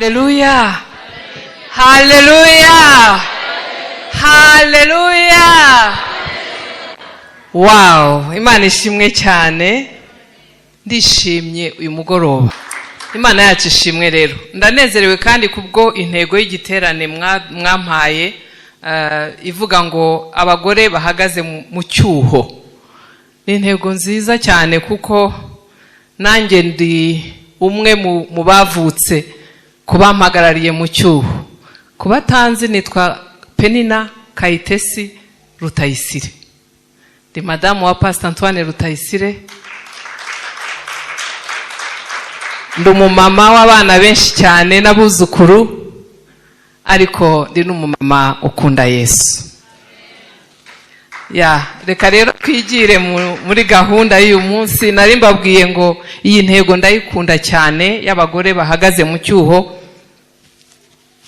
Haleluya, haleluya, haleluya! Wow, Imana ishimwe cyane. Ndishimye uyu mugoroba, Imana yacu ishimwe. Rero ndanezerewe kandi kubwo intego y'igiterane mwampaye ivuga ngo abagore bahagaze mu cyuho. Ni intego nziza cyane kuko nanjye ndi umwe mu bavutse ku bampagarariye mu cyuho. Ku batanzi, nitwa Penina Kayitesi Rutayisire, ndi madamu wa Pastor Antoine Rutayisire, ndi umumama w'abana benshi cyane n'abuzukuru, ariko ndi n'umumama ukunda Yesu. Ya, reka rero twigire muri gahunda y'uyu munsi. Nari mbabwiye ngo iyi ntego ndayikunda cyane y'abagore bahagaze mu cyuho,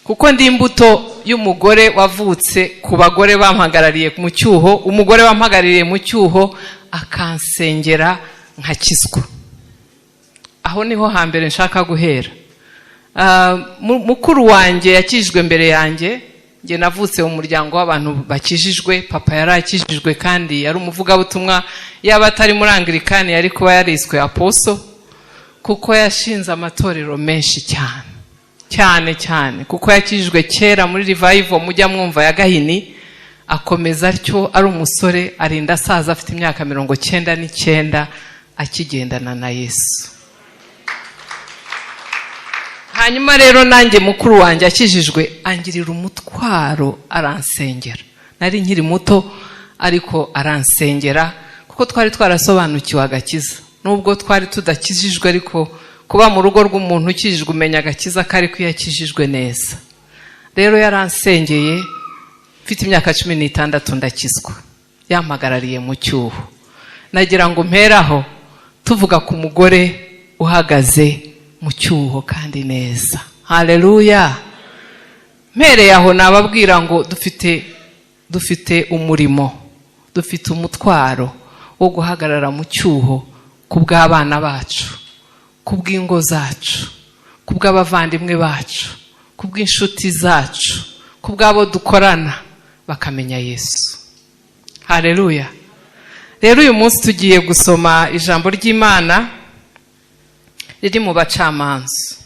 kuko ndi imbuto y'umugore wavutse ku bagore bampagarariye mu cyuho, umugore wampagarariye mu cyuho akansengera nkakizwa. Aho niho hambere nshaka guhera. Mukuru wanjye yakijijwe mbere yanjye. Njye navutse mu muryango w'abantu bakijijwe. Papa yari akijijwe kandi yari umuvugabutumwa. Yaba atari muri Anglikani yari kuba yariswe apostle, kuko yashinze amatorero menshi cyane cyane cyane, kuko yakijijwe kera muri revival mujya mwumva ya Gahini. Akomeza atyo ari umusore, arinda asaza afite imyaka 99 akigendana na Yesu. Hanyuma rero nanjye mukuru wanjye akijijwe angirira umutwaro, aransengera. Nari nkiri muto ariko aransengera, kuko twari twarasobanukiwe agakiza nubwo twari tudakijijwe. Ariko kuba mu rugo rw'umuntu ukijijwe, umenya agakiza kari ko iyo akijijwe neza. Rero yaransengeye mfite imyaka 16 ndakizwa, yampagarariye mu cyuho. Nagira ngo mperaho tuvuga ku mugore uhagaze mu cyuho kandi neza. Haleluya! Mpereye aho nababwira ngo dufite umurimo, dufite umutwaro wo guhagarara mu cyuho ku bw'abana bacu, ku bw'ingo zacu, ku bw'abavandimwe bacu, ku bw'inshuti zacu, ku bw'abo dukorana, bakamenya Yesu. Haleluya! Rero uyu munsi tugiye gusoma ijambo ry'Imana riri mu Bacamanza.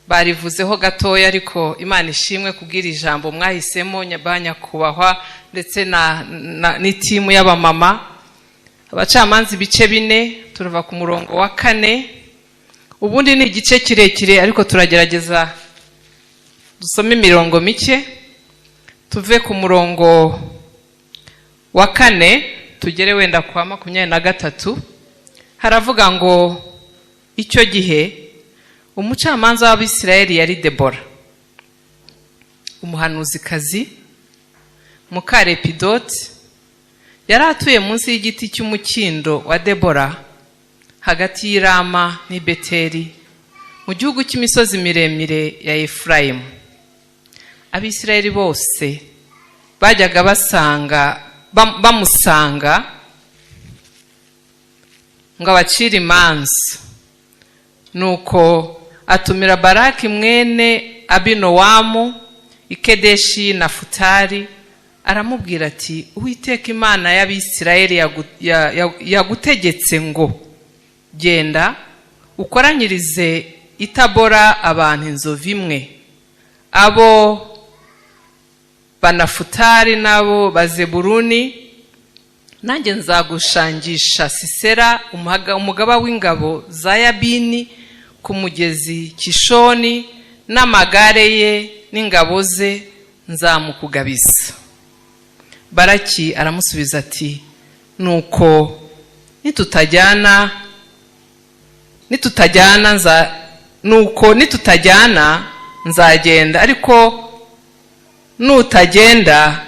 Barivuzeho gatoya, ariko Imana ishimwe kubwira ijambo mwahisemo ba nyakubahwa ndetse n'iteam y'abamama. Abacamanza ibice 4, turava ku murongo wa 4. Ubundi ni igice kirekire, ariko turagerageza dusome imirongo mike. Tuve ku murongo wa 4 tugere wenda kwa 23. Haravuga ngo: "Icyo gihe umucamanza w'Abisirayeli yari Debora, umuhanuzikazi, muka Lepidoti. Yari atuye munsi y'igiti cy'umukindo wa Debora hagati y'Irama n'i Beteli mu gihugu cy'imisozi miremire ya Efurayimu. Abisirayeli bose bajyaga bamusanga ngo abacire imanza. Nuko atumira Baraki mwene Abinowamu i Kedeshi na Futari, aramubwira ati: 'Uwiteka Imana y'Abisirayeli yagutegetse ngo: Genda ukoranyirize i Tabora abantu 1,000, abo Banafutari n'abo Bazeburuni, nanjye nzagushangisha Sisera, umugaba w'ingabo za Yabini, ku mugezi Kishoni, n'amagare ye n'ingabo ze nzamukugabiza.' Baraki aramusubiza ati: 'Nuko nitutajyana nza nuko nitutajyana nzagenda, ariko nutagenda,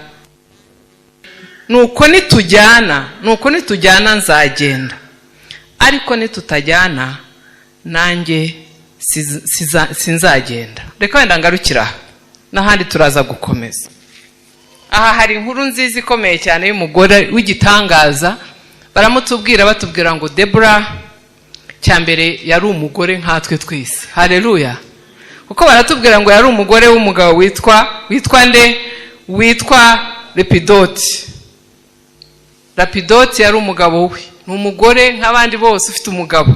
nuko nitujyana nzagenda, ariko nitutajyana nanjye sinzagenda.'" Reka wenda ngarukira aha, n'ahandi turaza gukomeza. Aha hari inkuru nziza ikomeye cyane y'umugore w'igitangaza. Baramutubwira, batubwira ngo Debora cyambere yari umugore nkatwe twese. Haleluya! Kuko baratubwira ngo yari umugore w'umugabo witwa nde? Witwa Lepidoti. Lapidoti yari umugabo we, ni umugore nk'abandi bose ufite umugabo,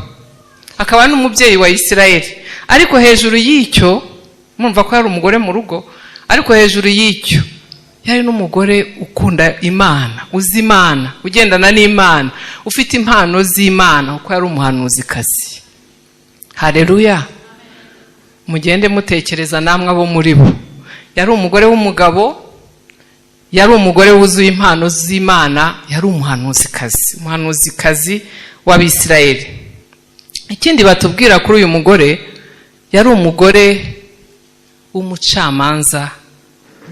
akaba n'umubyeyi wa Isirayeli. Ariko hejuru y'icyo, murumva ko yari umugore mu rugo, ariko hejuru y'icyo yari n'umugore ukunda Imana, uzi Imana, ugendana n'Imana, ufite impano z'Imana, kuko yari umuhanuzikazi. Hareruya! Mugende mutekereza namwe abo muri bo. Yari umugore w'umugabo, yari umugore wuzuye impano z'Imana, yari umuhanuzikazi, umuhanuzikazi w'Abisirayeli. Ikindi batubwira kuri uyu mugore, yari umugore w'umucamanza,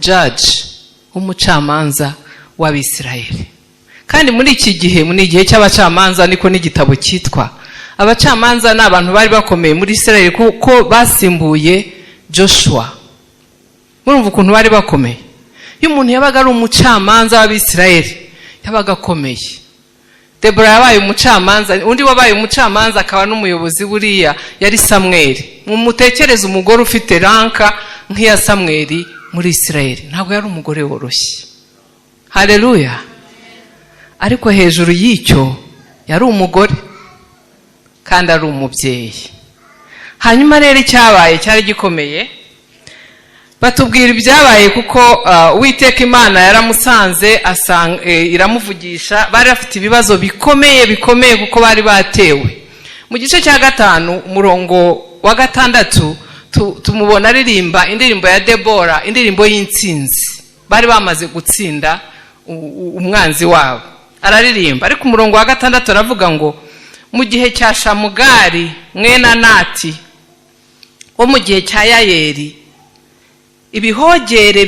judge, w'umucamanza w'Abisirayeli. Kandi muri iki gihe, ni igihe cy'abacamanza, niko n'igitabo cyitwa. Abacamanza ni abantu bari bakomeye muri Isirayeli kuko basimbuye Joshua. Murumva ukuntu bari bakomeye. Iyo umuntu yabaga ari umucamanza w'Abisirayeli, yabaga akomeye. Debora yabaye umucamanza, undi wabaye umucamanza akaba n'umuyobozi buriya yari Samweli. Mumutekereze umugore ufite rank nk'iya Samweli muri Isirayeli, ntabwo yari umugore woroshye. Hareruya! Ariko hejuru y'icyo, yari umugore kandi ari umubyeyi. Hanyuma rero icyabaye cyari gikomeye. Batubwira ibyabaye kuko Uwiteka Imana yaramusanze, iramuvugisha. Bari bafite ibibazo bikomeye bikomeye kuko bari batewe. Mu gice cya 5, umurongo wa 6, tumubona aririmba indirimbo ya Debora, indirimbo y'intsinzi. Bari bamaze gutsinda umwanzi wabo, araririmba. Ariko umurongo wa 6 aravuga ngo: "Mu gihe cya Shamugari mwene Anati, wo mu gihe cya Yayeri, ibihogere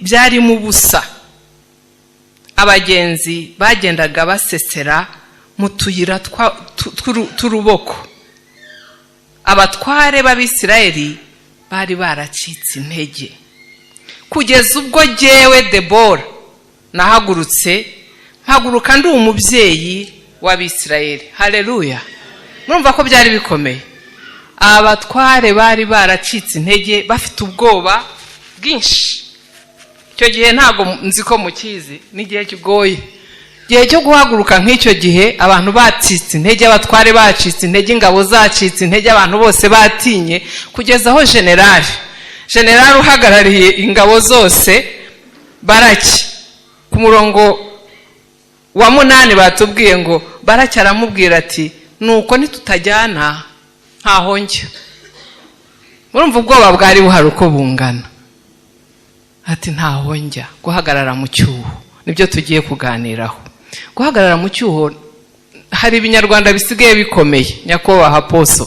byarimo ubusa, abagenzi bagendaga basesera mu tuyira tw'uruboko, abatware b'Abisirayeli bari baracitse intege, kugeza ubwo jyewe Debora nahagurutse, mpaguruka ndi umubyeyi w'Abisirayeli." Hareruya! Murumva ko byari bikomeye. Abatware bari baracitse intege, bafite ubwoba bwinshi. Icyo gihe ntabwo nzi ko mukizi, ni igihe kigoye, igihe cyo guhaguruka nk'icyo gihe, abantu bacitse intege, abatware bacitse intege, ingabo zacitse intege, abantu bose batinye, kugeza aho generali uhagarariye ingabo zose, Baraki, ku murongo wa 8 batubwiye ngo Baraki aramubwira ati: "Nuko nitutajyana ntaho njya." Murumva ubwoba bwari buhari uko bungana. Ati: "Ntaho njya." Guhagarara mu cyuho nibyo tugiye kuganiraho. Guhagarara mu cyuho, hari Ibinyarwanda bisigaye bikomeye, nyakubahwa poso.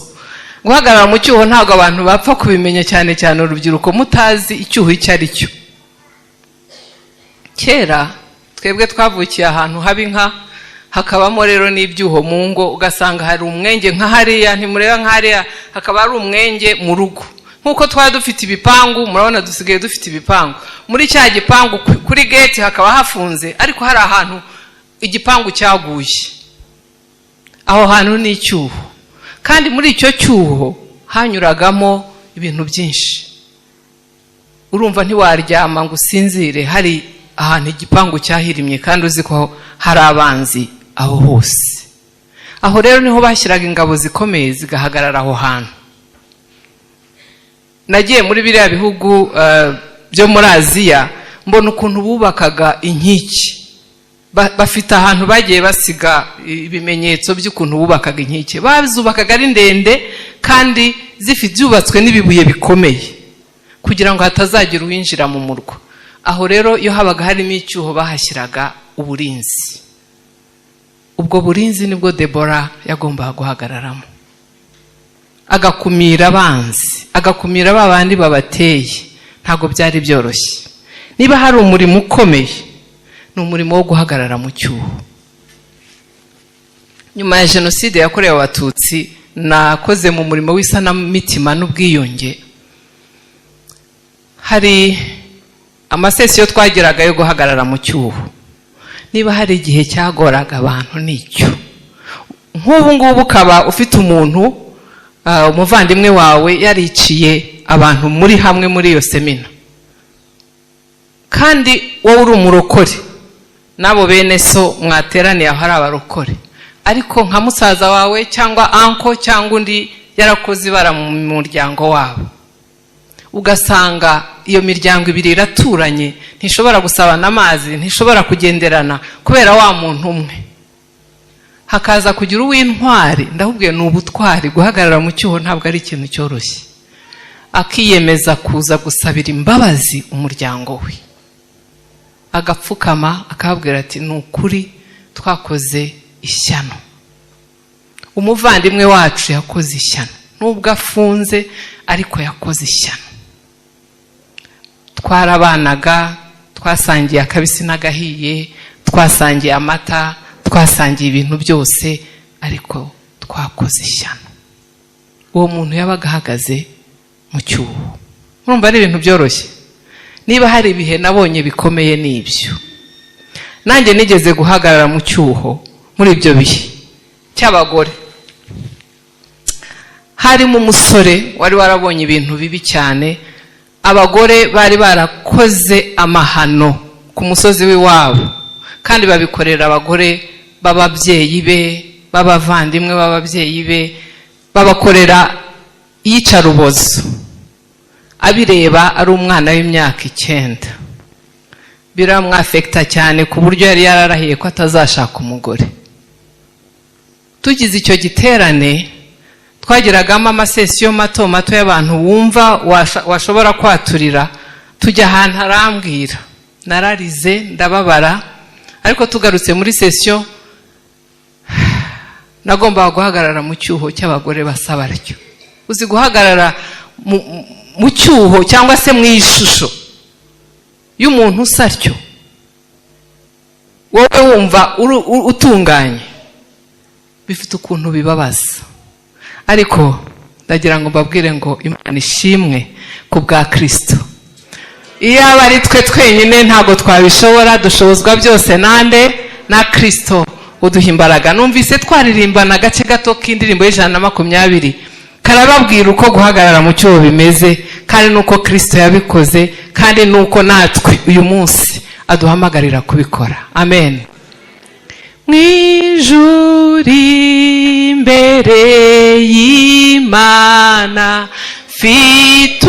Guhagarara mu cyuho ntabwo abantu bapfa kubimenya, cyane cyane urubyiruko, mutazi icyuho icyo ari cyo. Kera twebwe twavukiye ahantu haba inka, hakabamo rero n'ibyuho mu ngo, ugasanga hari umwenge nka hariya, ntimureba nka hariya, hakaba hari umwenge mu rugo. Nk'uko twaba dufite ibipangu, murabona dusigaye dufite ibipangu, muri cya gipangu kuri gate hakaba hafunze, ariko hari ahantu igipangu cyaguye. Aho hantu ni icyuho, kandi muri icyo cyuho hanyuragamo ibintu byinshi. Urumva ntiwaryama ngo usinzire hari ahantu igipangu cyahirimye, kandi uzi ko hari abanzi aho hose. Aho rero niho bashyiraga ingabo zikomeye, zigahagarara aho hantu. Nagiye muri biriya bihugu byo muri Aziya, mbona ukuntu bubakaga inkike. Bafite ahantu bagiye basiga ibimenyetso by'ukuntu bubakaga inkike. Bazubakaga ari ndende kandi zifite, zubatswe n'ibibuye bikomeye, kugira ngo hatazagira uwinjira mu murwa. Aho rero iyo habaga harimo icyuho, bahashyiraga uburinzi. Ubwo burinzi nibwo Debora yagombaga guhagararamo, agakumira abanzi, agakumira ba bandi babateye. Ntabwo byari byoroshye. Niba hari umurimo ukomeye, ni umurimo wo guhagarara mu cyuho. Nyuma ya Jenoside yakorewe Abatutsi, nakoze mu murimo w'isanamitima n'ubwiyunge. Hari amasessions twageraga yo guhagarara mu cyuho. Niba hari igihe cyagoraga abantu, nicyo. Nk'ubu ngubu ukaba ufite umuntu Umuvandimwe wawe yariciye abantu muri hamwe muri iyo semina, kandi wowe uri umurokore, n'abo bene so mwateraniye aho ari abarokore, ariko nka musaza wawe cyangwa uncle cyangwa undi yarakoze ibara mu muryango wabo, ugasanga iyo miryango ibiri iraturanye, ntishobora gusabana amazi, ntishobora kugenderana kubera wa muntu umwe. Hakaza kugira uw'intwari, ndahubwiye ni ubutwari, guhagarara mu cyuho ntabwo ari ikintu cyoroshye, akiyemeza kuza gusabira imbabazi umuryango we, agapfukama akababwira ati: "Ni ukuri twakoze ishyano, umuvandimwe wacu yakoze ishyano, nubwo afunze ariko yakoze ishyano. Twarabanaga, twasangiye akabisi n'agahiye, twasangiye amata, twasangiye ibintu byose, ariko twakoze ishyano." Uwo muntu yabaga ahagaze mu cyuho. Urumva ari ibintu byoroshye? Niba hari ibihe nabonye bikomeye, ni ibyo. Nanjye nigeze guhagarara mu cyuho muri ibyo bihe cy'abagore. Harimo umusore wari warabonye ibintu bibi cyane. Abagore bari barakoze amahano ku musozi w'iwabo, kandi babikorera abagore b'ababyeyi be, b'abavandimwe b'ababyeyi be, babakorera iyicarubozo abireba ari umwana w'imyaka 9. Biramwaffecta cyane ku buryo yari yararahiye ko atazashaka umugore. Tugize icyo giterane, twagiragamo amasession mato mato y'abantu wumva washobora kwaturira. Tujya ahantu arambwira, nararize, ndababara. Ariko tugarutse muri session, nagombaga guhagarara mu cyuho cy'abagore basa batyo. Uzi guhagarara mu cyuho cyangwa se mu ishusho y'umuntu usa atyo, wowe wumva utunganye? Bifite ukuntu bibabaza. Ariko ndagira ngo mbabwire ngo Imana ishimwe ku bwa Kirisito. Iyo aba ari twe twenyine ntabwo twabishobora. Dushobozwa byose nande? Na Kirisito uduha imbaraga. Numvise twaririmbana agace gato k'indirimbo y'120, karababwira uko guhagarara mu cyuho bimeze, kandi n'uko Kirisito yabikoze, kandi n'uko natwe uyu munsi aduhamagarira kubikora. Amen. Mu ijuru imbere y'Imana mfite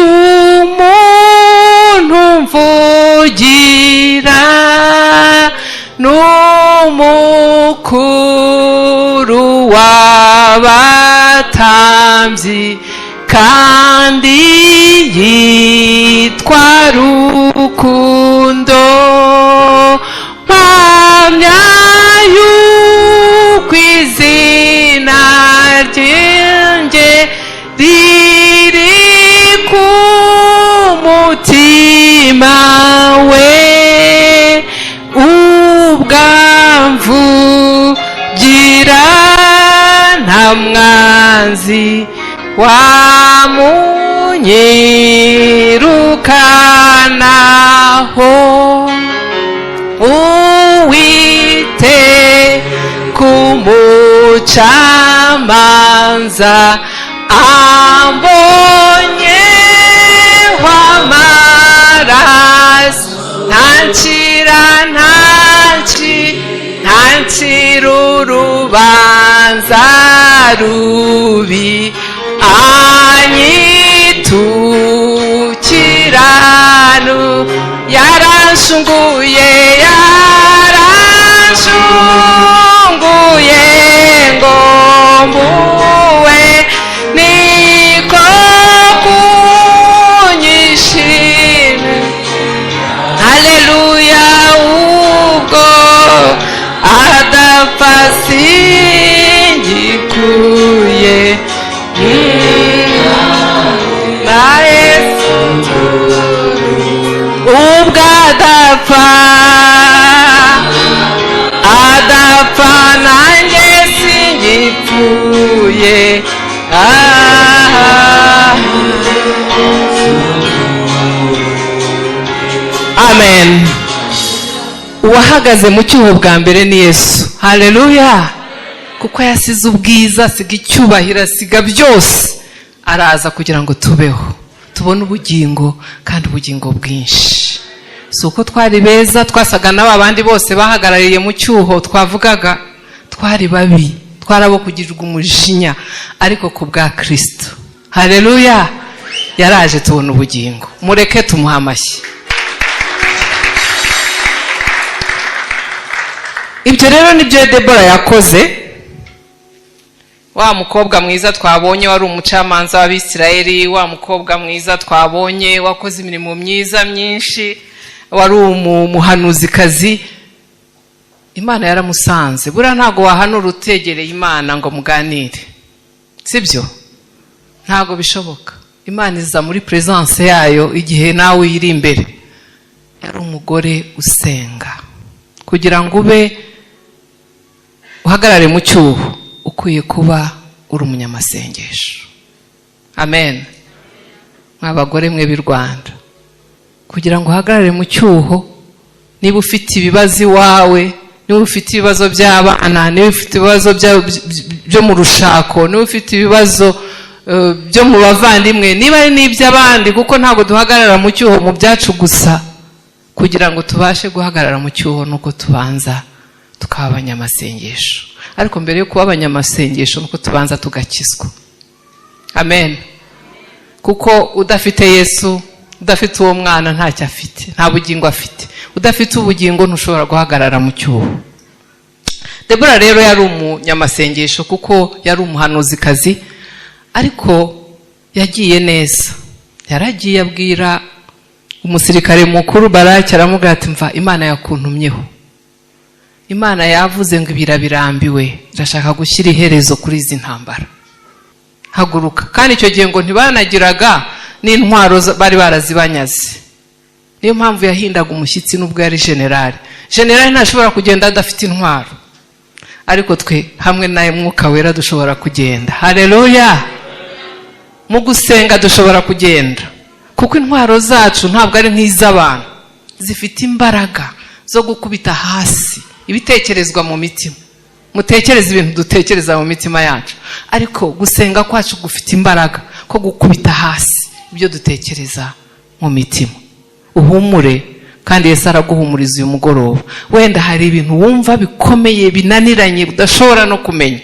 umuntu mvugira, n'umukuru w'abatambyi, kandi yitwa Rukundo. Mpamya yuko izina ryanjye riri ku mutima we, ubwamvugira nta mwanzi wamunyirukanaho. Uwite kumucamanza ambonye amaraso, ntancira, ntancira urubanza rubi, anyitukiranu. Yaranshunguye, yaranshunguye ngo mbuwe, niko kunyishimira. Haleluya! Ubwo adapfa singikuye na Yesu. Ubwo adapfa, adapfa nanjye singipfuye. Ah. Amen. Uwahagaze mu cyuho bwa mbere ni Yesu. Haleluya! Kuko yasize ubwiza, asiga icyubahiro, asiga byose. Araza kugira ngo tubeho, tubone ubugingo, kandi ubugingo bwinshi. Si uko twari beza, twasaga n'aba bandi bose bahagarariye mu cyuho twavugaga. Twari babi, twari abo kugirirwa umujinya, ariko ku bwa Kirisito, hareruya, yaraje tubona ubugingo. Mureke tumuhe amashyi. Ibyo rero nibyo Debora yakoze. Wa mukobwa mwiza twabonye wari umucamanza w'Abisirayeli, wa mukobwa mwiza twabonye wakoze imirimo myiza myinshi, wari umuhanuzikazi, Imana yaramusanze. Buriya ntabwo wahanura utegereye Imana ngo muganire, sibyo? Ntabwo bishoboka. Imana iza muri presence yayo igihe nawe uyiri imbere. Yari umugore usenga. Kugira ngo ube uhagarare mu cyuho, ukwiye kuba uri umunyamasengesho. Amen. Mw'abagore mwe b'i Rwanda, kugira ngo uhagarare mu cyuho, niba ufite ibibazo iwawe, niba ufite ibibazo by'abana, niba ufite ibibazo byo mu rushako, niba ufite ibibazo byo mu bavandimwe, niba ari n'iby'abandi, kuko ntabwo duhagarara mu cyuho mu byacu gusa. Kugira ngo tubashe guhagarara mu cyuho nuko tubanza tukaba abanyamasengesho. Ariko mbere yo kuba abanyamasengesho nuko tubanza tugakizwa. Amen. Kuko udafite Yesu, udafite uwo mwana, ntacyo afite, nta bugingo afite. Udafite ubugingo ntushobora guhagarara mu cyuho. Debora rero yari umunyamasengesho kuko yari umuhanuzikazi, ariko yagiye neza. Yaragiye abwira umusirikare mukuru Baraki, aramubwira ati mva, Imana yakuntumyeho, Imana yavuze ngo ibira birambiwe, irashaka gushyira iherezo kuri izi ntambara, haguruka. Kandi icyo gihe ngo ntibanagiraga n'intwaro, bari barazibanyaze. Niyo mpamvu yahindaga umushyitsi n'ubwo yari generali. Generali ntashobora kugenda adafite intwaro, ariko twe hamwe na Mwuka Wera dushobora kugenda. Haleluya! Mu gusenga dushobora kugenda, kuko intwaro zacu ntabwo ari nk'iz'abantu, zifite imbaraga zo gukubita hasi ibitekerezwa mu mitima. Mutekereze ibintu dutekereza mu mitima yacu, ariko gusenga kwacu gufite imbaraga ko gukubita hasi ibyo dutekereza mu mitima. Uhumure, kandi Yesu araguhumuriza uyu mugoroba. Wenda hari ibintu wumva bikomeye, binaniranye, udashobora no kumenya,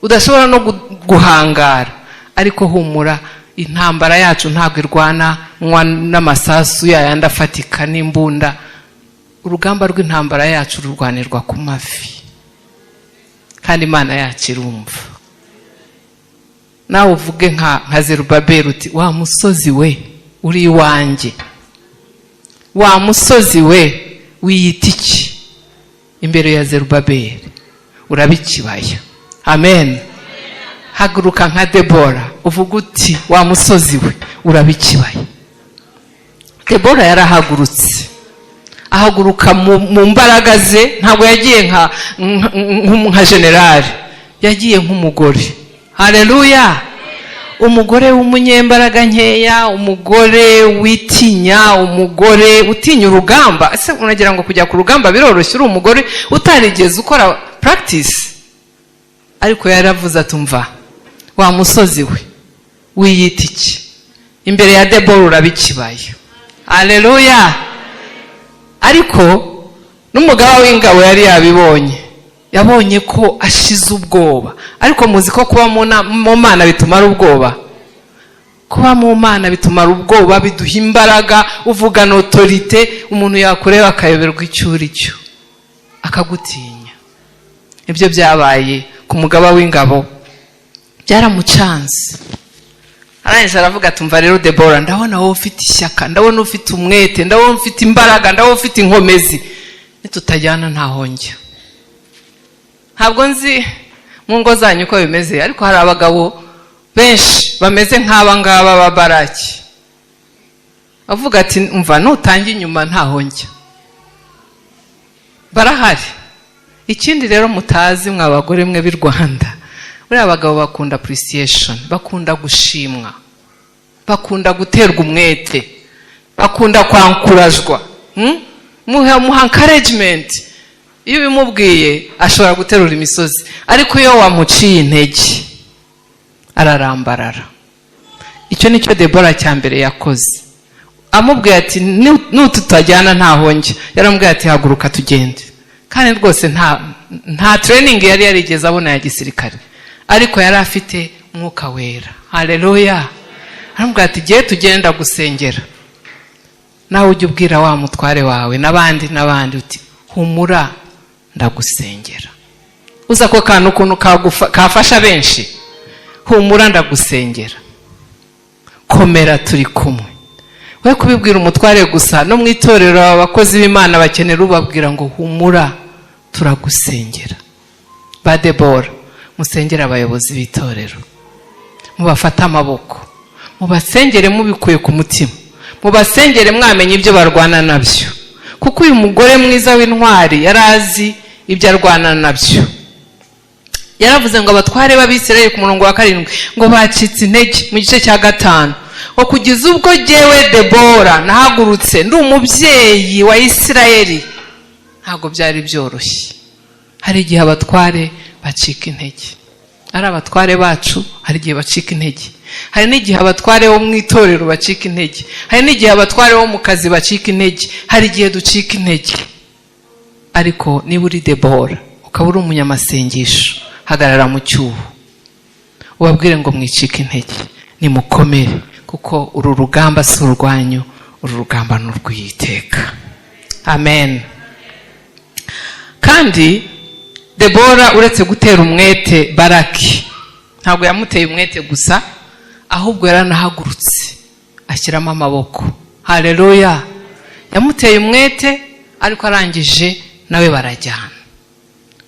udashobora no guhangara, ariko humura. Intambara yacu ntabwo irwana n'amasasu yayandi afatika n'imbunda. Urugamba rw'intambara yacu rurwanirwa ku mavi, kandi Imana yacu irumva. Nawe uvuge nka Zerubabeli uti wa musozi we uri iwanjye, wa musozi we wiyita iki imbere ya Zerubabeli, uraba ikibaya. Amen. Haguruka nka Debora uvuga uti wa musozi we uraba ikibaya. Debora yarahagurutse, ahaguruka mu mbaraga ze. Ntabwo yagiye nka generali, yagiye nk'umugore. Haleluya! Umugore w'umunyembaraga nkeya, umugore witinya, umugore utinya urugamba. Ese unagira ngo kujya ku rugamba biroroshye uri umugore utarigeze ukora practice? Ariko yaravuze ati umva wa musozi we wiyita iki imbere ya Debora, uraba ikibaya. Haleluya! Ariko n'umugaba w'ingabo yari yabibonye, yabonye ko ashize ubwoba. Ariko muzi ko kuba mu Mana bitumara ubwoba. Kuba mu Mana bitumara ubwoba, biduha imbaraga, uvugana autorité, umuntu yakureba akayoberwa icyo uri cyo, akagutinya. Ibyo byabaye ku mugaba w'ingabo, byaramucanze. Arangije aravuga ati umva rero Debora, ndabona wowe ufite ishyaka, ndabona ufite umwete, ndabona ufite imbaraga, ndabona ufite inkomezi, nitutajyana ntaho njya. Ntabwo nzi mu ngo zanyu uko bimeze, ariko hari abagabo benshi bameze nk'aba ngaba ba Baraki, avuga ati umva nutanga inyuma ntaho njya. Barahari. Ikindi rero mutazi mwa bagore mwe b'i Rwanda, buriya abagabo bakunda appreciation, bakunda gushimwa, bakunda guterwa umwete, bakunda kwankurajwa. Muha encouragement. Iyo ubimubwiye ashobora guterura imisozi, ariko iyo wamuciye intege ararambarara. Icyo ni cyo Debora cya mbere yakoze. Amubwiye ati: "Nututajyana ntaho njya." Yaramubwiye ati: "Haguruka tugende." Kandi rwose nta training yari yarigeze abona ya gisirikare, ariko yari afite Mwuka Wera. Haleluya! Aramubwira ati: "Giye tugenda gusengera." Nawe ujya ubwira wa mutware wawe n'abandi n'abandi uti: "Humura, ndagusengera." Uza ako kantu ukuntu kafasha benshi: "Humura, ndagusengera, komera, turi kumwe." We kubibwira umutware gusa, no mu itorero abakozi b'Imana bakenera ubabwira ngo: "Humura, turagusengera." Ba Debora, musengere abayobozi b'itorero, mubafate amaboko, mubasengere mubikuye ku mutima, mubasengere mwamenye ibyo barwana nabyo, kuko uyu mugore mwiza w'intwari yari azi ibyo arwana nabyo. Yaravuze ngo abatware b'Abisirayeli, ku murongo wa 7, ngo bacitse intege mu gice cya 5, ngo kugeza ubwo jyewe Debora nahagurutse ndi umubyeyi wa Isirayeli. Ntabwo byari byoroshye. Hari igihe abatware bacika intege, ari abatware bacu, hari igihe bacika intege. Hari n'igihe abatware bo mu itorero bacika intege, hari n'igihe abatware bo mu kazi bacika intege, hari igihe ducika intege. Ariko niba uri Debora, ukaba uri umunyamasengesho, hagarara mu cyuho, ubabwire ngo: "Mwicike intege, nimukomere, kuko uru rugamba si urwanyu, uru rugamba ni urw'Uwiteka." Amen. Kandi Debora, uretse gutera umwete Baraki, ntabwo yamuteye umwete gusa, ahubwo yaranahagurutse ashyiramo amaboko. Hareruya! Yamuteye umwete, ariko arangije nawe barajyana.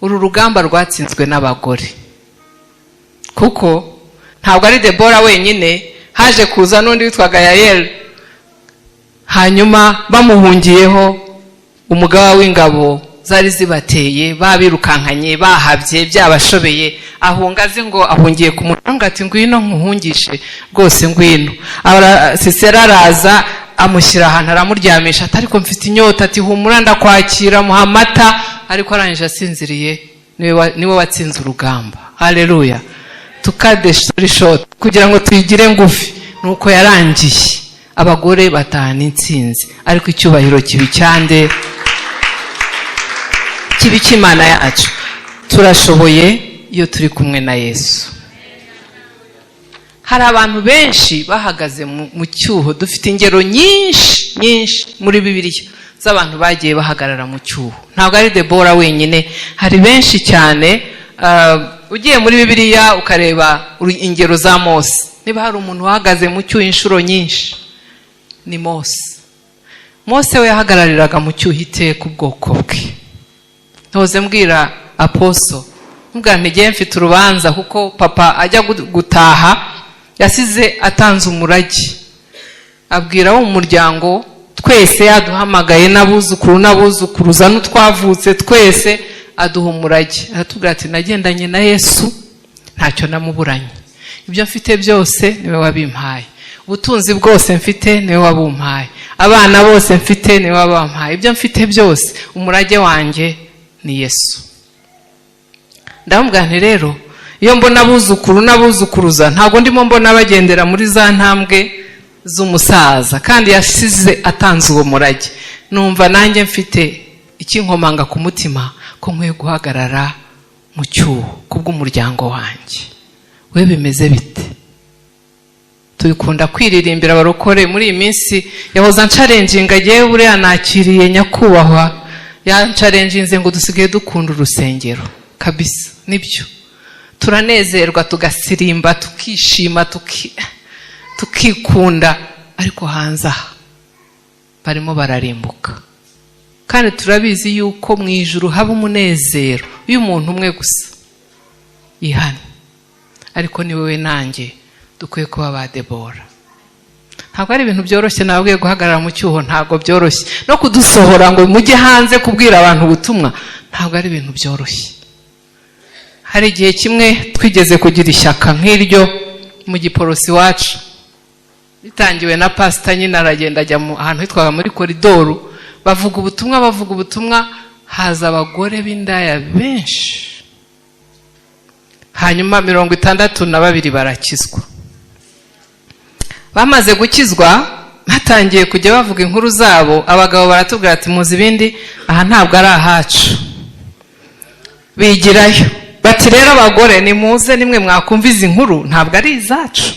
Uru rugamba rwatsinzwe n'abagore, kuko ntabwo ari Debora wenyine, haje kuza n'undi witwaga Yayeli. Hanyuma bamuhungiyeho, umugaba w'ingabo zari zibateye, babirukankanye, bahabye, byabashobeye, ahunga azi ngo ahungiye ku muntu, ati: "Ngwino nkuhungishe rwose, ngwino." Sisera araza, amushyira ahantu, aramuryamisha, ati: "Ariko mfite inyota." Ati: "Humura, ndakwakira." Muha amata, ariko arangije asinziriye. Niwe watsinze urugamba. Hareruya! To cut the story short, kugira ngo tuyigire ngufi, ni uko yarangiye abagore batahana intsinzi. Ariko icyubahiro kibi cyande? Kibi cy'Imana yacu. Turashoboye iyo turi kumwe na Yesu. Hari abantu benshi bahagaze mu cyuho. Dufite ingero nyinshi nyinshi muri Bibiliya z'abantu bagiye bahagarara mu cyuho. Ntabwo ari Debora wenyine, hari benshi cyane. Ugiye muri Bibiliya ukareba ingero za Mose, niba hari umuntu uhagaze mu cyuho inshuro nyinshi ni Mose. Mose we yahagarariraga mu cyuho iteka ubwoko bwe. Ntoze mbwira apostle, mbwira ntigiye mfite urubanza, kuko papa ajya gutaha yasize atanze umurage, abwira abo mu muryango twese, yaduhamagaye n'abuzukuru n'abuzukuruza n'utwavutse twese, aduha umurage, aratubwira ati: "Nagendanye na Yesu, ntacyo namuburanye. Ibyo mfite byose niwe wabimpaye, ubutunzi bwose mfite niwe wabumpaye, abana bose mfite niwe wabampaye, ibyo mfite byose, umurage wanjye ni Yesu." Ndamubwira nti: "Rero iyo mbona abuzukuru n'abuzukuruza, ntabwo ndimo mbona bagendera muri za ntambwe z'umusaza, kandi yasize atanze uwo murage. Numva nanjye mfite ikinkomanga ku mutima ko nkwiye guhagarara mu cyuho kubw'umuryango wanjye." We bimeze bite? Tubikunda kwiririmbira abarokore muri iyi minsi. Yahoze anchallenginga agiye, buriya nakiriye nyakubahwa, yanchallenginze ngo dusigaye dukunda urusengero kabisa. Nibyo, turanezerwa, tugasirimba, tukishima, tukikunda, ariko hanze aha barimo bararimbuka. Kandi turabizi yuko mu ijuru haba umunezero iyo umuntu umwe gusa yihana. Ariko ni wowe nanjye dukwiye kuba ba Debora. Ntabwo ari ibintu byoroshye, nababwiye, guhagarara mu cyuho ntabwo byoroshye, no kudusohora ngo mujye hanze kubwira abantu ubutumwa ntabwo ari ibintu byoroshye. Hari igihe kimwe twigeze kugira ishyaka nk'iryo mu Giporosi iwacu, bitangiwe na pasita nyine, aragenda ajya ahantu hitwaga muri koridoru, bavuga ubutumwa, bavuga ubutumwa, haza abagore b'indaya benshi, hanyuma 62 barakizwa. Bamaze gukizwa, batangiye kujya bavuga inkuru zabo. Abagabo baratubwira ati: "Muzi ibindi, aha ntabwo ari ahacu." Bigirayo bati: "Rero abagore nimuze, nimwe mwakumva izi nkuru, ntabwo ari izacu."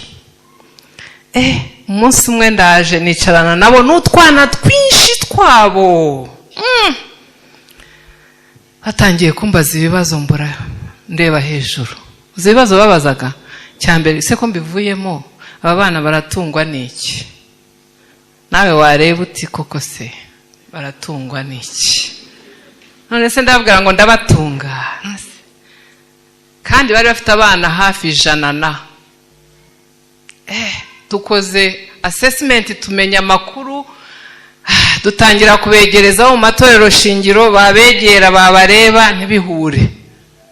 Umunsi umwe ndaje nicarana nabo n'utwana twinshi twabo. Batangiye kumbaza ibibazo, mbura ndeba hejuru. Uzi ibibazo babazaga? Cya mbere se, ko mbivuyemo, aba bana baratungwa n'iki? Nawe wareba uti: "Koko se baratungwa n'iki?" None se ndababwira ngo ndabatunga? Kandi bari bafite abana hafi 100 na dukoze assessment, tumenya amakuru, dutangira kubegereza mu matorero shingiro. Babegera, babareba ntibihure,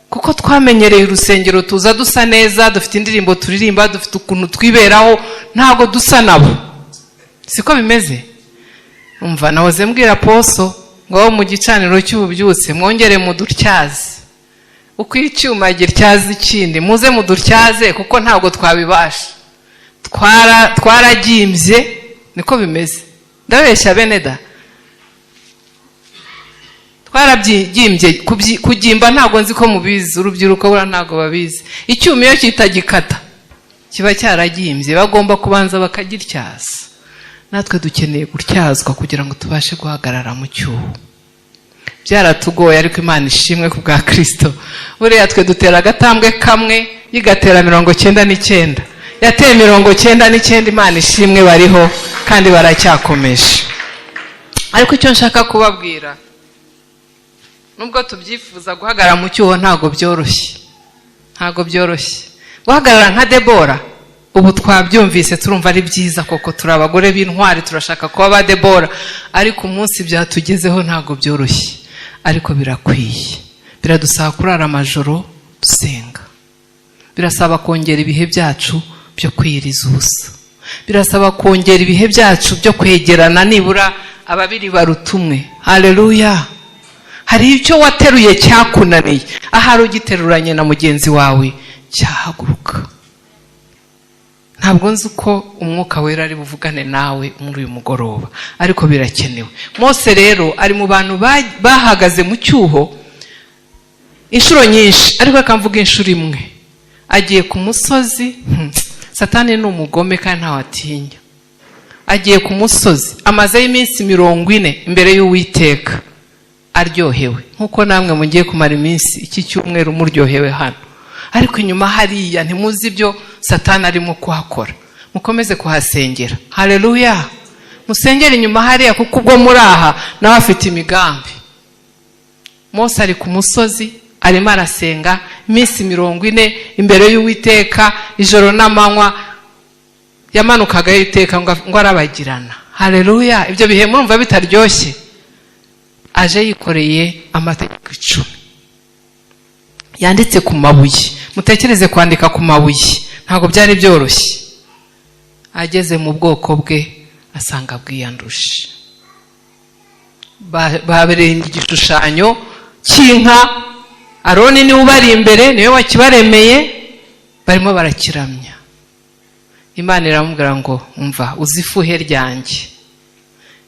kuko twamenyereye urusengero, tuza dusa neza, dufite indirimbo turirimba, dufite ukuntu twiberaho, ntabwo dusa nabo. Siko bimeze? Umva, nahoze mbwira poso ngo mu gicaniro cy'ububyutse mwongere mudutyaze, uko icyuma gityaza ikindi, muze mudutyaze, kuko ntabwo twabibasha. Twaragimbye, niko bimeze. Ndabeshya bene da? Twarabyimbye. Kugimba ntabwo nzi ko mubizi, urubyiruko buriya ntabwo babizi. Icyuma iyo kitagikata kiba cyaragimbye, bagomba kubanza bakagityaza. Natwe dukeneye gutyazwa kugira ngo tubashe guhagarara mu cyuho. Byaratugoye, ariko Imana ishimwe ku bwa Kirisito. Buriya twe dutera agatambwe kamwe, yigatera 99. Yateye 99. Imana ishimwe, bariho kandi baracyakomeje. Ariko icyo nshaka kubabwira, nubwo tubyifuza guhagarara mu cyuho, ntabwo byoroshye, ntabwo byoroshye guhagarara nka Debora. Ubu twabyumvise, turumva ari byiza koko, turi abagore b'intwari, turashaka kuba ba Debora, ariko umunsi byatugezeho ntabwo byoroshye. Ariko birakwiye. Biradusaba kurara amajoro dusenga, birasaba kongera ibihe byacu byo kwiyiriza ubusa, birasaba kongera ibihe byacu byo kwegerana, nibura ababiri baruta umwe. Hareruya! Hari icyo wateruye cyakunaniye, ahari ugiteruranye na mugenzi wawe cyahaguruka. Ntabwo nzi uko Umwuka Wera ari buvugane nawe muri uyu mugoroba, ariko birakenewe. Mose rero ari mu bantu bahagaze mu cyuho inshuro nyinshi, ariko reka mvuga inshuro imwe. Agiye ku musozi. Satani ni umugome kandi ntawe atinya. Agiye ku musozi, amazeyo iminsi 40 imbere y'Uwiteka, aryohewe nk'uko namwe mugiye kumara iminsi iki cyumweru muryohewe hano. Ariko inyuma hariya ntimuzi ibyo Satani arimo kuhakora. Mukomeze kuhasengera. Hareruya! Musengere inyuma hariya, kuko ubwo muri aha nawe afite imigambi. Mose ari ku musozi, arimo arasenga iminsi 40 imbere y'Uwiteka, ijoro n'amanywa. Yamanukaga iteka ngo arabagirana. Hareruya! Ibyo bihe murumva bitaryoshye? Aje yikoreye amategeko 10 yanditse ku mabuye. Mutekereze kwandika ku mabuye, ntabwo byari byoroshye. Ageze mu bwoko bwe, asanga bwiyanduje, babereye igishushanyo cy'inka. Aroni niwe ubari imbere, niwe wakibaremeye, barimo barakiramya. Imana iramubwira ngo: "Umva, uzi ifuhe ryanjye,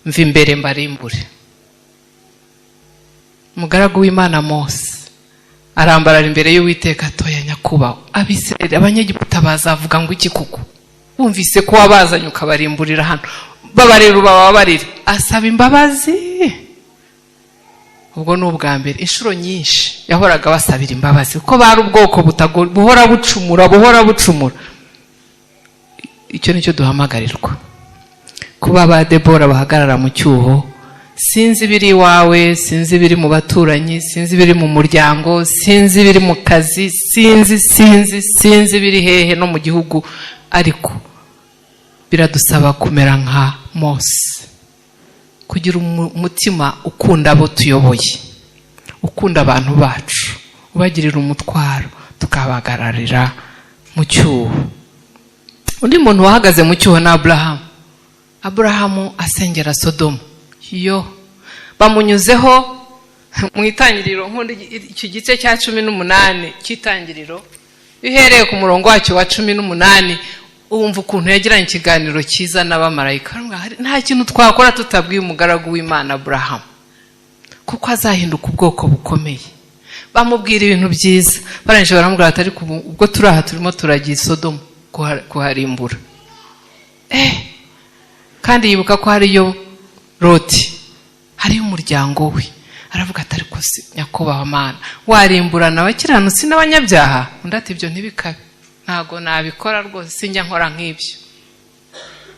mva imbere mbarimbure." Umugaragu w'Imana Mose arambarara imbere y'Uwiteka: "Atoya nyakubahwa, Abisirayeli, Abanyegiputa bazavuga ngo iki kuko bumvise ko wabazanye ukabarimburira hano? Babarira, ubababarire." Asaba imbabazi. Ubwo ni ubwa mbere. Inshuro nyinshi yahoraga basabira imbabazi, kuko bari ubwoko buhora bucumura, buhora bucumura. Icyo nicyo duhamagarirwa, kuba ba Debora bahagarara mu cyuho. Sinzi ibiri iwawe, sinzi ibiri mu baturanyi, sinzi ibiri mu muryango, sinzi ibiri mu kazi, sinzi, sinzi, sinzi ibiri hehe no mu gihugu, ariko biradusaba kumera nka Mose, kugira umutima ukunda abo tuyoboye, ukunda abantu bacu, ubagirira umutwaro, tukabahagararira mu cyuho. Undi muntu wahagaze mu cyuho ni Aburahamu. Aburahamu asengera Sodomu, yo bamunyuzeho mu Itangiriro. Nkunda icyo gice cya 18 cy'Itangiriro. Iyo uhereye ku murongo wacyo wa 18. Wumva ukuntu yagiranye ikiganiro cyiza n'abamarayika. Nta kintu twakora tutabwiye umugaragu w'Imana Aburahamu, kuko azahinduka ubwoko bukomeye. Bamubwira ibintu byiza, barangije baramubwira ati ariko ubwo turi aha turimo turagiye Sodomu kuharimbura. Kandi yibuka ko hariyo Loti, hariyo umuryango we. Aravuga ati ariko si nyakubahwa Mana, warimburana abakiranutsi n'abanyabyaha? Undi ati ibyo ntibikabe, ntago nabikora rwose, sinjya nkora nk'ibyo.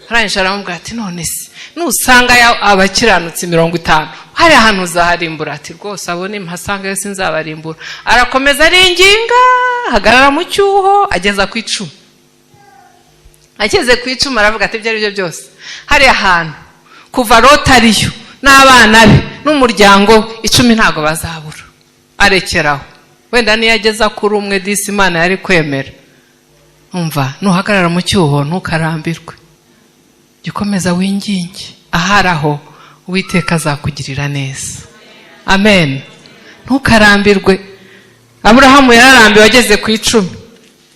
Arangije aramubwira ati none se nusanga abakiranutsi 50 hari ahantu uzaharimbura? Ati rwose abo nimpasanga yo sinzabarimbura. Arakomeza aringinga, ahagarara mu cyuho, ageza ku 10. Ageze ku 10 aravuga ati ibyo ari byo byose hari ahantu kuva Loti ariyo n'abana be n'umuryango 10 ntago bazabura. Arekeraho, wenda niyo ageza kuri umwe disi Imana yari kwemera. Umva, nuhagarara mu cyuho ntukarambirwe, jya ukomeza winginge, ahari aho Uwiteka azakugirira neza. Amen. Ntukarambirwe. Aburahamu yararambiwe ageze ku 10,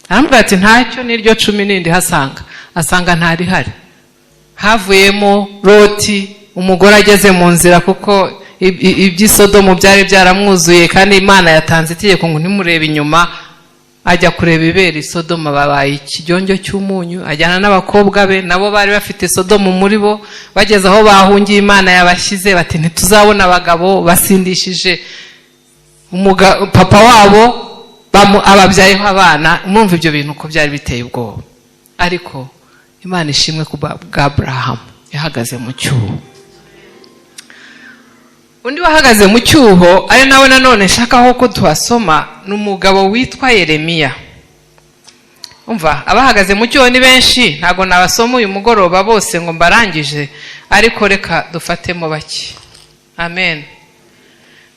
aramubwira ati ntacyo n'iryo 10 nindi hasanga, asanga ntarihari. Havuyemo Loti, umugore ageze mu nzira, kuko iby'isodomu byari byaramwuzuye, kandi Imana yatanze itegeko ngo ntimurebe inyuma. Ajya kureba ibera Sodoma, babaye ikijyonjyo cy'umunyu. Ajyana n'abakobwa be, nabo bari bafite Sodomu muri bo. Bageze aho bahungiye Imana yabashyize, bati ntituzabona abagabo basindishije papa wabo, ababyayeho abana. Mwumva ibyo bintu uko byari biteye ubwoba. Ariko Imana ishimwe ku bwa Aburahamu yahagaze mu cyuho. Undi wahagaze mu cyuho ari nawe nanone nshaka ko tuhasoma ni umugabo witwa Yeremiya. Umva, abahagaze mu cyuho ni benshi, ntabwo nabasoma uyu mugoroba bose ngo mbarangije, ariko reka dufatemo bake. Amen.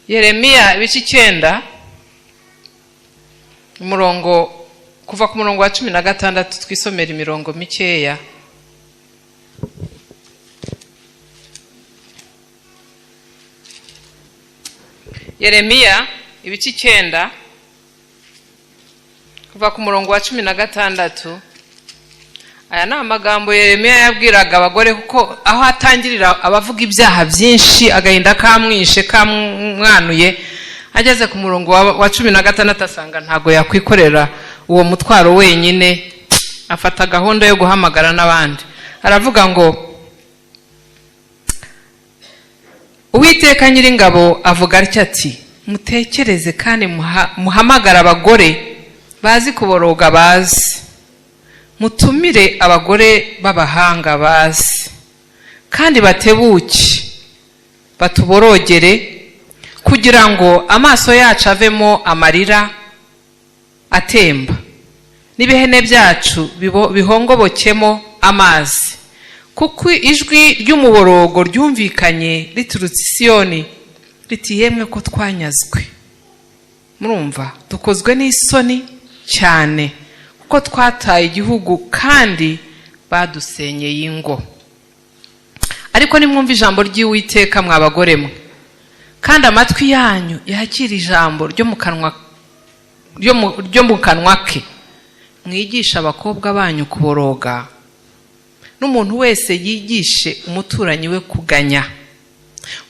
Yeremiya ibice 9, umurongo kuva ku murongo wa 16, twisomera imirongo mikeya. Yeremiya ibice 9 kuva ku murongo wa 16. Aya ni amagambo Yeremiya yabwiraga abagore, kuko aho atangirira abavuga ibyaha byinshi, agahinda kamwishe kamwanuye. Ageze ku murongo wa 16 asanga ntago yakwikorera uwo mutwaro wenyine, afata gahunda yo guhamagara n'abandi. Aravuga ngo Uwiteka Nyiringabo avuga atya ati mutekereze kandi muhamagara abagore bazi kuboroga bazi, mutumire abagore b'abahanga bazi, kandi batebuke batuborogere, kugira ngo amaso yacu avemo amarira atemba, n'ibihene byacu bihongobokemo amazi. Kuko ijwi ry'umuborogo ryumvikanye riturutse i Siyoni, riti yemwe ko twanyazwe. Murumva dukozwe n'isoni cyane, kuko twataye igihugu kandi badusenyeye ingo. Ariko nimwumva ijambo ry'Uwiteka mwa bagore mwe, kandi amatwi yanyu yakira ijambo ryo mu kanwa ke, mwigisha abakobwa banyu kuboroga, n'umuntu wese yigishe umuturanyi we kuganya.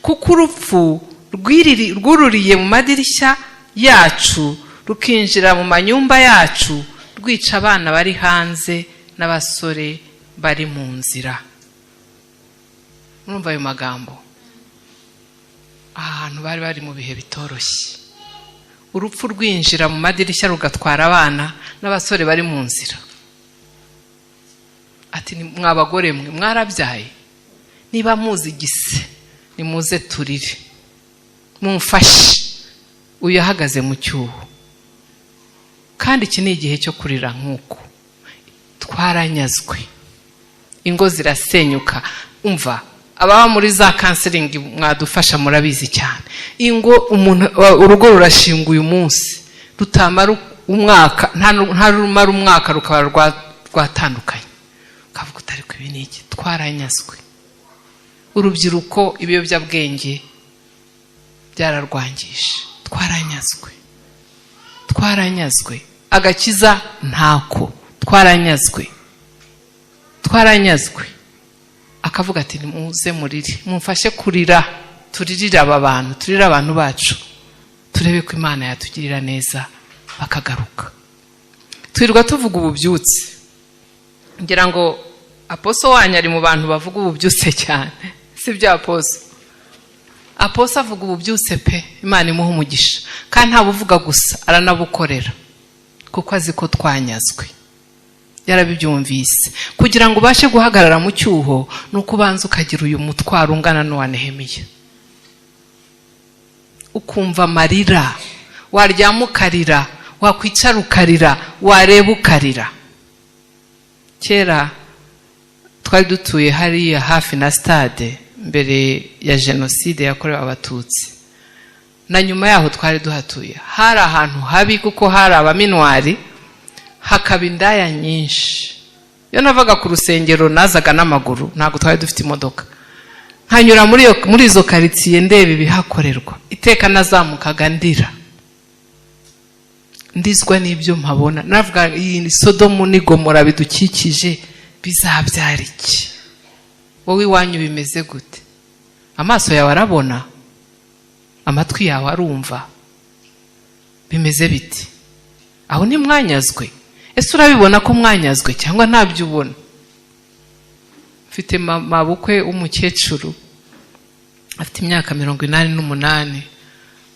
Kuko urupfu rwururiye mu madirishya yacu, rukinjira mu manyumba yacu, rwica abana bari hanze n'abasore bari mu nzira. Murumva ayo magambo? Aha hantu bari bari mu bihe bitoroshye. Urupfu rwinjira mu madirishya rugatwara abana n'abasore bari mu nzira. Ati mwa bagore mwe mwarabyaye, niba muzi igise nimuze turire, mumfashe. Uyu ahagaze mu cyuho, kandi iki ni igihe cyo kurira nk'uko twaranyazwe, ingo zirasenyuka. Umva, ababa muri za counseling mwadufasha murabizi cyane. Ingo umuntu, urugo rurashinga uyu munsi, rutamara umwaka, nta rumara umwaka rukaba rwatandukanye. Ukavuga utari ko ibi ni iki? Twaranyazwe. Urubyiruko ibiyobyabwenge byararwangije. Twaranyazwe, twaranyazwe. Agakiza ntako, twaranyazwe. Twaranyazwe. Akavuga ati nimuze murire, mumfashe kurira, turirire aba bantu, turire abantu bacu, turebe ko Imana yatugirira neza bakagaruka. Twirirwa tuvuga ububyutse, ngira ngo aposo wanyu ari mu bantu bavuga ububyutse cyane, si byo aposo? Aposo avuga ububyutse pe, Imana imuha umugisha, kandi ntabuvuga gusa, aranabukorera, kuko azi ko twanyazwe, yarabibyumvise. Kugira ngo ubashe guhagarara mu cyuho ni uko ubanza ukagira uyu mutwaro ungana n'uwa Nehemiya, ukumva amarira, waryama ukarira, wakwicara ukarira, wareba ukarira. Kera twari dutuye hariya hafi na stade mbere ya jenoside yakorewe Abatutsi, na nyuma yaho twari duhatuye. Hari ahantu habi kuko hari abaminwari, hakaba indaya nyinshi. Iyo navaga ku rusengero nazaga n'amaguru, ntabwo twari dufite imodoka, nkanyura muri izo karitsiye ndeba ibihakorerwa. Iteka nazamukaga ndira, ndizwa n'ibyo mpabona. Navuga iyi Sodomu n'Igomora bidukikije bizabyara iki? Wowe iwanyu bimeze gute? Amaso yawe arabona, amatwi yawe arumva, bimeze biti? Aho ntimwanyazwe? Ese urabibona ko mwanyazwe cyangwa ntabyo ubona? Mfite mabukwe w'umukecuru, afite imyaka 88,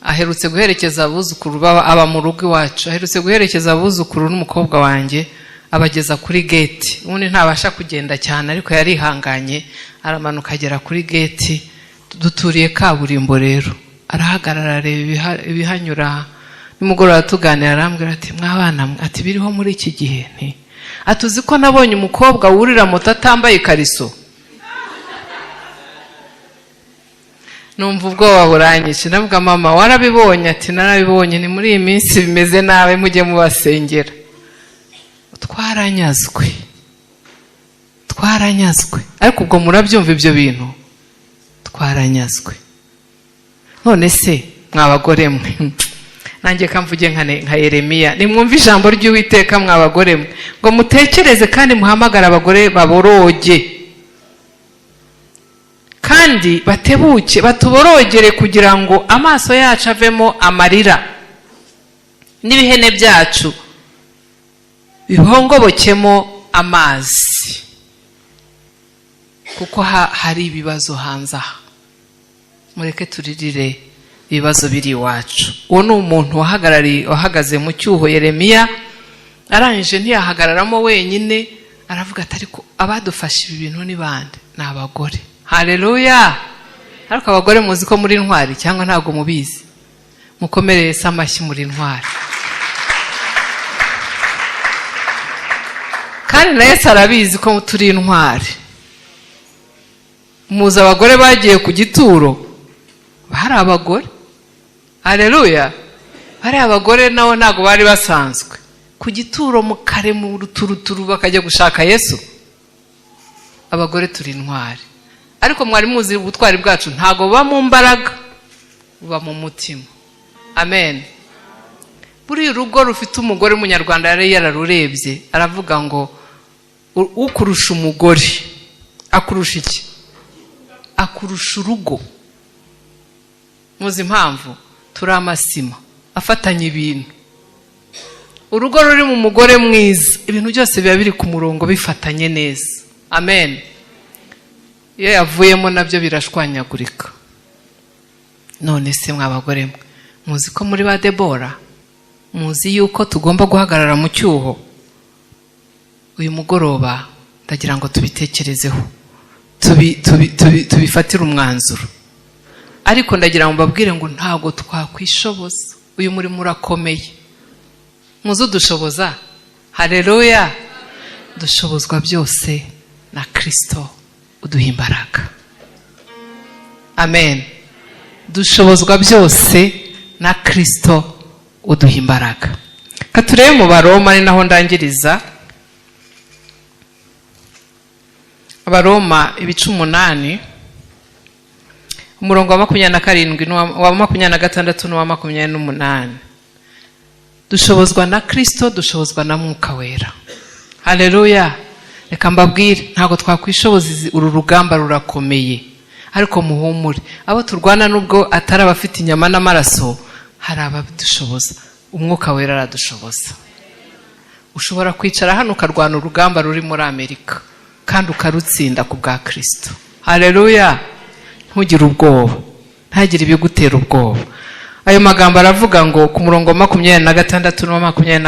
aherutse guherekeza abuzukuru, aba mu rugo iwacu, aherutse guherekeza abuzukuru n'umukobwa wanjye, abageza kuri gate. Ubundi ntabasha kugenda cyane, ariko yarihanganye aramanuka agera kuri gate. Duturiye kaburimbo rero, arahagarara areba ibihanyura. Nimugoroba tuganira arambwira ati mwabana mwe, ati biriho muri iki gihe, nti atuzi ko nabonye umukobwa wurira moto atambaye ikariso. Numva ubwoba buranyishe, ndavuga mama warabibonye? Ati narabibonye, ni muri iyi minsi bimeze nabi, mujye mubasengera. Twaranyazwe, twaranyazwe. Ariko ubwo murabyumva ibyo bintu, twaranyazwe. None se mwabagore mwe, nanjye kamvuge nka Yeremiya, nimwumve ijambo ry'Uwiteka mwabagore mwe, ngo mutekereze kandi muhamagare abagore baboroge kandi batebuke, batuborogere, kugira ngo amaso yacu avemo amarira n'ibihene byacu bihongobokemo amazi, kuko hari ibibazo hanze aha. Mureke turirire ibibazo biri iwacu. Uwo ni umuntu wahagaze mu cyuho Yeremiya, arangije ntiyahagararamo wenyine, aravuga ati ariko abadufashe ibi bintu ni bande? Ni abagore. Haleluya! Ariko abagore muzi ko muri ntwari cyangwa ntabwo mubizi? Mukomereye se amashyi, muri ntwari. Kandi na Yesu arabizi ko turi intwari. Muzi abagore bagiye ku gituro, bari abagore. Haleluya! Bari abagore nabo ntabwo bari basanzwe. Ku gituro mu kare mu ruturuturu bakajya gushaka Yesu. Abagore turi intwari. Ariko mwari muzi ubutwari bwacu ntabwo buba mu mbaraga, buba mu mutima. Amen. Buri rugo rufite umugore, umunyarwanda yari yararurebye aravuga ngo ukurusha umugore akurusha iki? Akurusha urugo. Muzi impamvu? Turi amasima afatanya ibintu. Urugo ruri mu mugore mwiza, ibintu byose biba biri ku murongo bifatanye neza. Amen. Iyo yavuyemo nabyo birashwanyagurika. None se mwabagore mwe, muzi ko muri ba Debora, muzi yuko tugomba guhagarara mu cyuho? Uyu mugoroba ndagira ngo tubitekerezeho, tubifatire umwanzuro. Ariko ndagira ngo mbabwire ngo ntabwo twakwishoboza, uyu murimo urakomeye. Muzi udushoboza? Haleluya! Dushobozwa byose na Kristo uduha imbaraga. Amen. Dushobozwa byose na Kristo uduha imbaraga. Katurebe mu Baroma, ni naho ndangiriza. Abaroma ibice 8, umurongo wa 27 wa 26 n'uwa 28. Dushobozwa na Kristo, dushobozwa na Mwuka Wera. Haleluya! Reka mbabwire, ntabwo twakwishoboza, uru rugamba rurakomeye, ariko muhumure, abo turwana nubwo atari abafite inyama n'amaraso, hari abadushoboza. Umwuka Wera aradushoboza. Ushobora kwicara hano ukarwana urugamba ruri muri Amerika kandi ukarutsinda ku bwa Kirisito. Hareruya! Ntugire ubwoba, ntagire ibigutera ubwoba. Ayo magambo aravuga ngo ku murongo 26 na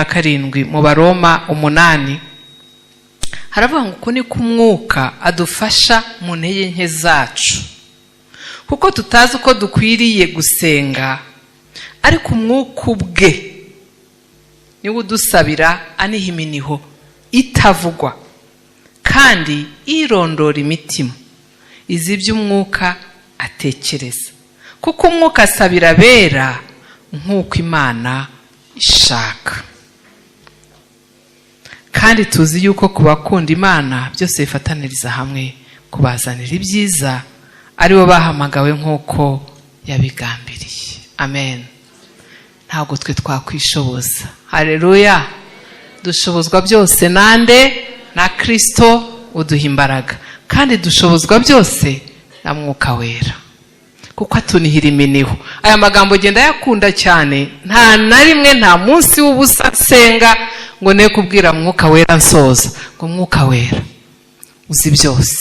27 mu Baroma 8, haravuga ngo uko ni ko Umwuka adufasha mu ntege nke zacu, kuko tutazi uko dukwiriye gusenga, ariko Umwuka ubwe niwe udusabira aniha iminiho itavugwa, kandi irondora imitima izi ibyo Umwuka atekereza, kuko Umwuka asabira abera nk'uko Imana ishaka. Kandi tuzi yuko ku bakunda Imana byose bifataniriza hamwe kubazanira ibyiza, aribo bahamagawe nk'uko yabigambiriye. Amen. Ntabwo twe twakwishoboza. Hareruya! Dushobozwa byose nande? Na Kirisito uduha imbaraga, kandi dushobozwa byose na Mwuka Wera, kuko atunihira iminiho. Aya magambo genda yakunda cyane. Nta na rimwe, nta munsi w'ubusa nsenga ngo ne kubwira Mwuka Wera nsoza ngo: "Mwuka Wera, uzi byose,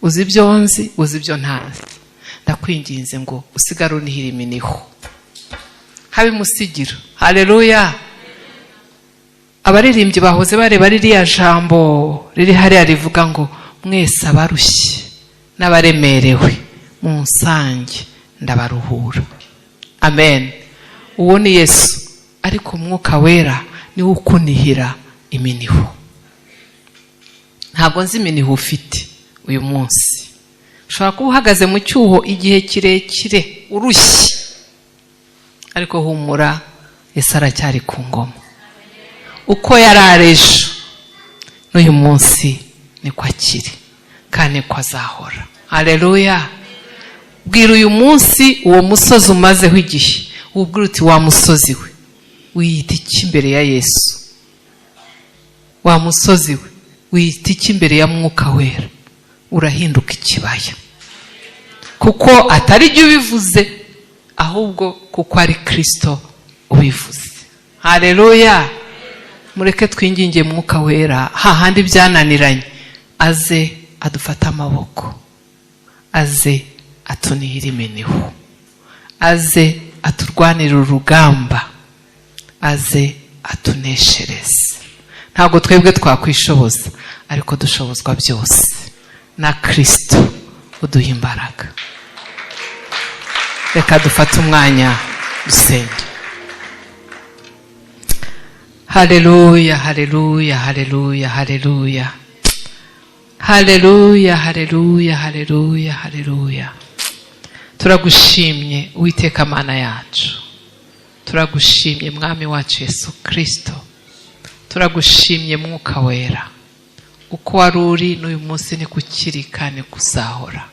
uzi ibyo nzi, uzi ibyo ntazi, ndakwinginze ngo usigare unihira iminiho." Habimusigira. Hareruya! Abaririmbyi bahoze bareba ririya jambo riri hariya rivuga ngo: "Mwese abarushye n'abaremerewe, munsange ndabaruhura." Amen. Uwo ni Yesu, ariko Umwuka Wera niwe ukunihira iminiho. Ntabwo nzi iminiho ufite uyu munsi. Ushobora kuba uhagaze mu cyuho igihe kirekire, urushye, ariko humura, Yesu aracyari ku ngoma. Uko yari ari ejo, n'uyu munsi niko akiri, kandi niko azahora. Hareruya! Bwira uyu munsi uwo musozi umazeho igihe, ubwira uti: "Wa musozi we, wiyita iki imbere ya Yesu? Wa musozi we, wiyita iki imbere ya Mwuka Wera?" Urahinduka ikibaya, kuko atari jya ubivuze, ahubwo kuko ari Kirisito ubivuze. Hareruya! Mureke twinginge Mwuka Wera, hahandi byananiranye aze adufate amaboko, aze atunihire iminiho, aze aturwanire urugamba, aze atuneshereze. Ntabwo twebwe twakwishoboza, ariko dushobozwa byose na Kirisito uduha imbaraga. Reka dufate umwanya dusenge. Hareruya, hareruya, hareruya, hareruya, hareruya, hareruya, hareruya, hareruya! Turagushimye, Uwiteka Mana yacu. Turagushimye, Mwami wacu Yesu Kirisito. Turagushimye, Mwuka Wera. Uko wari uri, n'uyu munsi ni kukiri kandi kuzahora.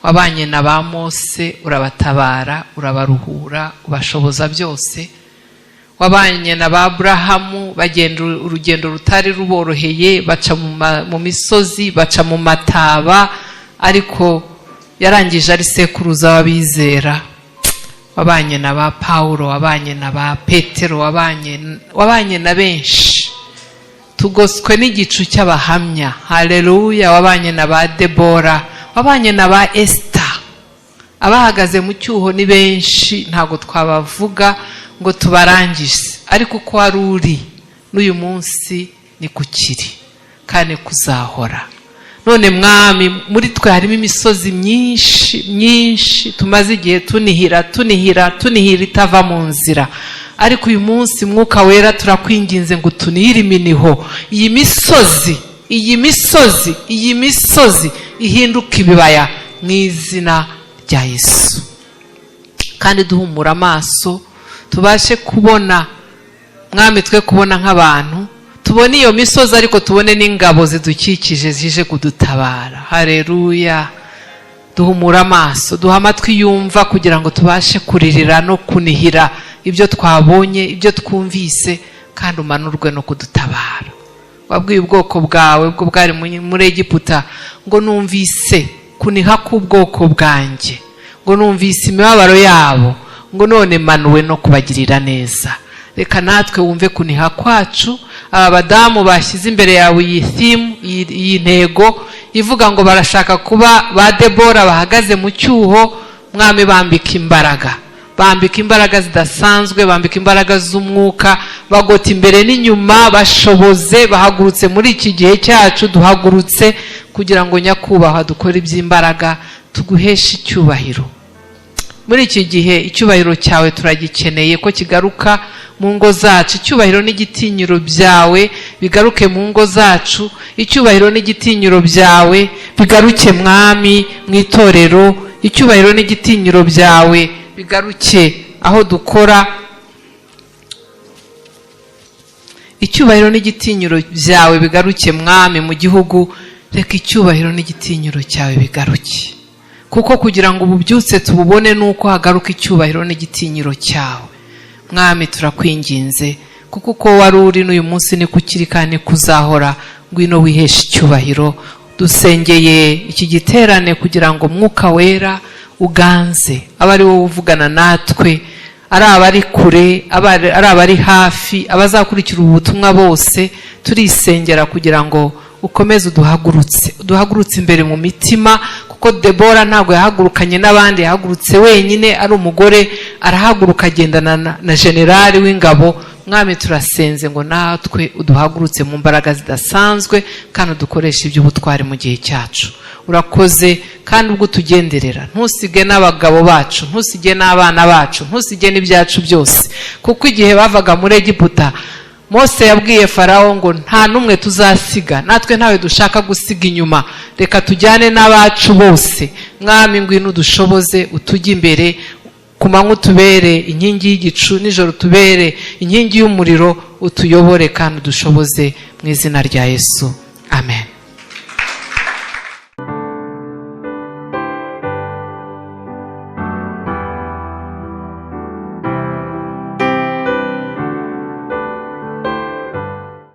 Wabanye na ba Mose, urabatabara, urabaruhura, ubashoboza byose. Wabanye na ba Aburahamu, bagenda urugendo rutari ruboroheye, baca mu misozi, baca mu mataba, ariko yarangije ari sekuruza w'abizera. Wabanye na ba Pawulo, wabanye na ba Petero, wabanye na benshi. Tugoswe n'igicu cy'abahamya. Hareruya! Wabanye na ba Debora, wabanye na ba Esita. Abahagaze mu cyuho ni benshi, ntabwo twabavuga ngo tubarangize, ariko uko wari uri, n'uyu munsi ni kukiri kandi kuzahora. None Mwami, muri twe harimo imisozi myinshi myinshi tumaze igihe tunihira, tunihira, tunihira, itava mu nzira. Ariko uyu munsi, Mwuka Wera, turakwinginze ngo tunihire iminiho, iyi misozi, iyi misozi, iyi misozi ihinduke ibibaya mu izina rya Yesu. Kandi duhumura amaso tubashe kubona, Mwami, twe kubona nk'abantu, tubone iyo misozi, ariko tubone n'ingabo zidukikije zije kudutabara. Hareruya! Duhumura amaso, duha amatwi yumva, kugira ngo tubashe kuririra no kunihira ibyo twabonye, ibyo twumvise, kandi umanurwe no kudutabara. Wabwiye ubwoko bwawe bwo bwari muri Egiputa ngo: "Numvise kuniha k'ubwoko bwanjye," ngo: "Numvise imibabaro yabo," ngo: "None manuwe no kubagirira neza." Reka natwe wumve kuniha kwacu. Aba badamu bashyize imbere yawe iyi theme, iyi ntego ivuga ngo barashaka kuba ba Debora bahagaze mu cyuho, Mwami, bambika imbaraga, bambika imbaraga zidasanzwe, bambika imbaraga z'umwuka, bagota imbere n'inyuma, bashoboze, bahagurutse muri iki gihe cyacu. Duhagurutse kugira ngo, Nyakubahwa, dukore iby'imbaraga, tuguheshe icyubahiro muri iki gihe. Icyubahiro cyawe turagikeneye ko kigaruka mu ngo zacu. Icyubahiro n'igitinyiro byawe bigaruke mu ngo zacu. Icyubahiro n'igitinyiro byawe bigaruke, Mwami, mu itorero. Icyubahiro n'igitinyiro byawe bigaruke aho dukora. Icyubahiro n'igitinyiro byawe bigaruke, Mwami, mu gihugu. Reka icyubahiro n'igitinyiro cyawe bigaruke, kuko kugira ngo ububyutse tububone ni uko hagaruka icyubahiro n'igitinyiro cyawe. Mwami, turakwinginze, kuko uko wari uri n'uyu munsi niko ukiri kandi kuzahora. Ngwino wiheshe icyubahiro. Dusengeye iki giterane kugira ngo Mwuka Wera uganze, abe ari wowe uvugana natwe, ari abari kure, ari abari hafi, abazakurikira ubu butumwa bose. Turisengera kugira ngo ukomeze uduhagurutse, uduhagurutse imbere mu mitima, kuko Debora ntabwo yahagurukanye n'abandi, yahagurutse wenyine ari umugore, arahaguruka agendana na generali w'ingabo. Mwami, turasenze ngo natwe uduhagurutse mu mbaraga zidasanzwe kandi udukoreshe iby'ubutwari mu gihe cyacu. Urakoze, kandi ubwo utugenderera, ntusige n'abagabo bacu, ntusige n'abana bacu, ntusige n'ibyacu byose, kuko igihe bavaga muri Egiputa, Mose yabwiye Farawo ngo: "Nta n'umwe tuzasiga." Natwe ntawe dushaka gusiga inyuma, reka tujyane n'abacu bose. Mwami, ngwino udushoboze, utujye imbere. Ku manywa utubere inkingi y'igicu, nijoro utubere inkingi y'umuriro, utuyobore kandi udushoboze, mu izina rya Yesu, amen.